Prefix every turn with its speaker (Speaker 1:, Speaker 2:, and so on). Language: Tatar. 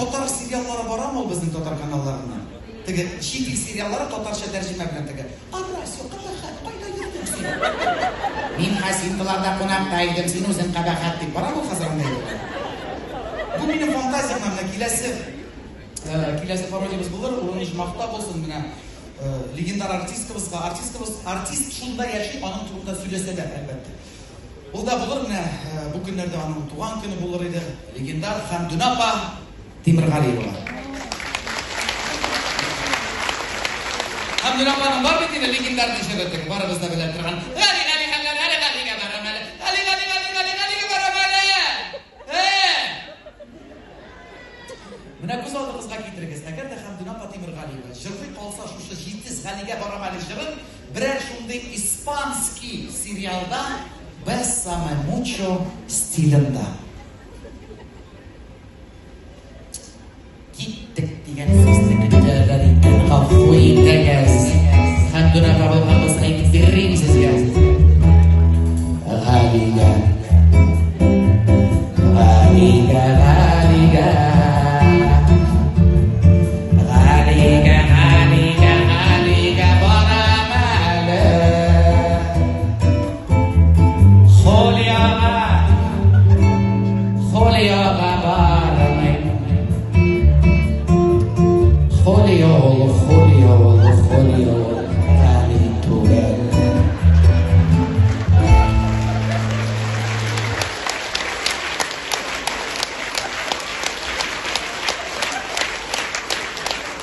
Speaker 1: татар сериаллары барамы ул безнең татар каналларыннан? Теге чит ил сериаллары татарча тәрҗемә белән теге. Арасио, кабахәт, кайда йөрдең син? Мин Хасинталарда кунакта идем, син үзең кабахәт дип барамы ул хәзер анда юлга? Бу минем фантазиям менә киләсе киләсе пародиябез булыр, урын оҗмахта булсын менә легендар артисткабызга, артисткабыз, артист шунда яши, аның турында сөйләсәләр, әлбәттә. Ул да булыр менә бу көннәрдә аның туган көне булыр иде. Легендар Хәмдүнә апа Тимергалиева. Хәмдүнә апаның бар бит инде легендарный җыры теге, барыбыз да белә торган. Гали, Гали, Гали, Гали, Галигә барам әле. Гали, Гали, Гали, Гали, Галигә барам әле. Э! Менә күз алдыгызга китерегез, әгәр дә Хәмдүнә апа Тимергалиева җырлый калса шушы Җитез Галигә барам әле җырын, берәр шундый испанский сериалда Бессаме мучо стилендә. Киттек дигән сүзне көтәләр икән, гафу итегез. Хәмдүнә апа булганбыз, әйтеп бирим сезгә. Галигә. Галигә.